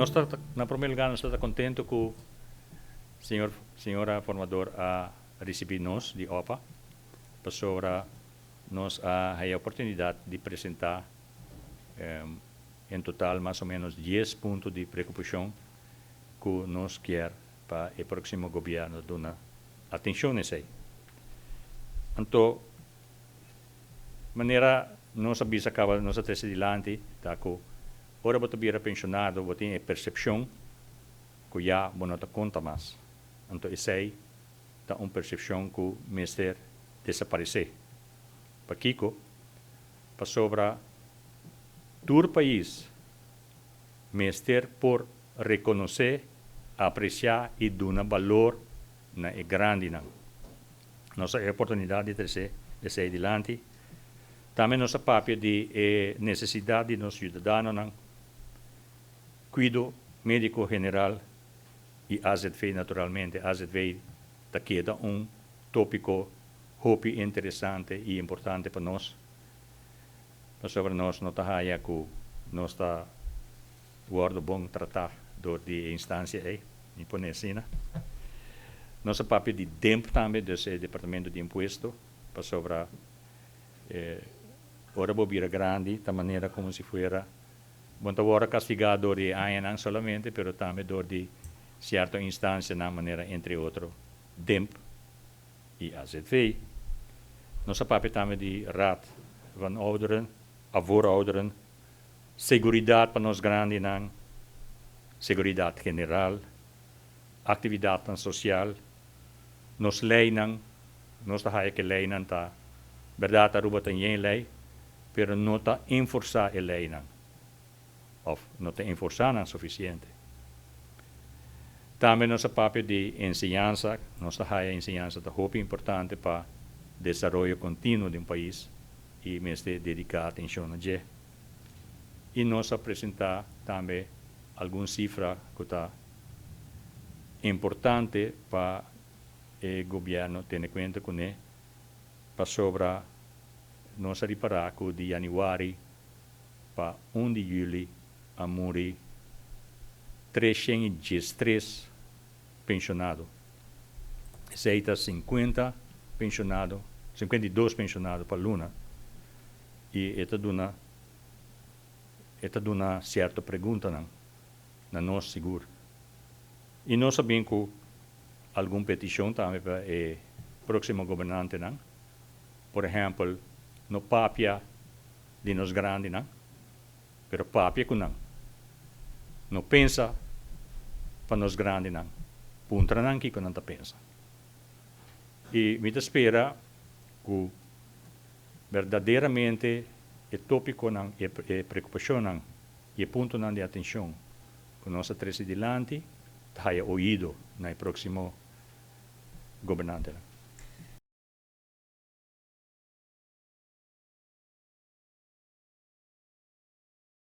Nos ta, na promé lugá, nos ta kontentu ku señora formador a risibí nos di OPA, pasobra nos a haña oportunidat di presentá en total mas o ménos 10 punto di preokupashon ku nos ke pa e próksimo gobièrnu duna atenshon esei. Anto, manera nos a bisa kaba, nos a trese dilanti, ta ku ora bo bira penshonado, bo tin e persepshon ku ya bo no ta konta mas. Anto, esei ta un persepshon ku mester desaparesé. Pakiko, pasobra tur pais mester por rekonosé, apresiá i duna balor na e grandinan. Nos a oportunidat di trese esei dilanti. Tambe nos a papia di nesesidat di nos siudadanonan, kuido médiko general i AZV naturalmente. AZV ta keda un tópiko hopi interesante i importante pa nos. Pasobra nos no ta haya ku nos ta wòrdu bon tratá dor di instansia ei, mi pone asina. Nos a papia di DIMP tambe, dus e departamento di impuesto, pasobra ora bo bira grandi, ta manera komo si fuera bo n' ta wòrdu kastigá dor di añanan solamente, pero tambe dor di sierto instansianan, manera entre otro DIMP i AZV. Nos a papia tambe di Raad van Ouderen, voor Ouderen, seguridat pa nos grandinan, seguridat general, aktividat sosial, nos leinan, nos ta haya ku leinan ta, berdat, Aruba tin un lei, pero no ta enforsá e leinan, òf no ta enforsá nan sufisiente. Tambe nos a papia di enseñansa, nos ta haya enseñansa ta hopi importante pa desaroyo kontinuo di un pais i mester dediká atenshon na dje. I nos a presentá tambe algun sifra ku ta importante pa e gobièrnu tene kuenta kuné, pasobra nos a ripará ku di yanüari pa 1 di yüli a muri 313 penshonado. Esei ta 50 penshonado, 52 penshonado pa luna. I e ta duna sierto preguntanan na nos sigur. I nos sa ku algun petishon tambe pa e próksimo gobernantenan. Por ehèmpel, no papia di nos grandinan, pero papia ku nan. No pensa pa nos grandinan. Puntra nan kiko nan ta pensa. I mi ta spera ku berdaderamente e tópikonan i e preokupashonnan i e puntonan di atenshon ku nos a trese dilanti, ta haya oido na e próksimo gobernantenan.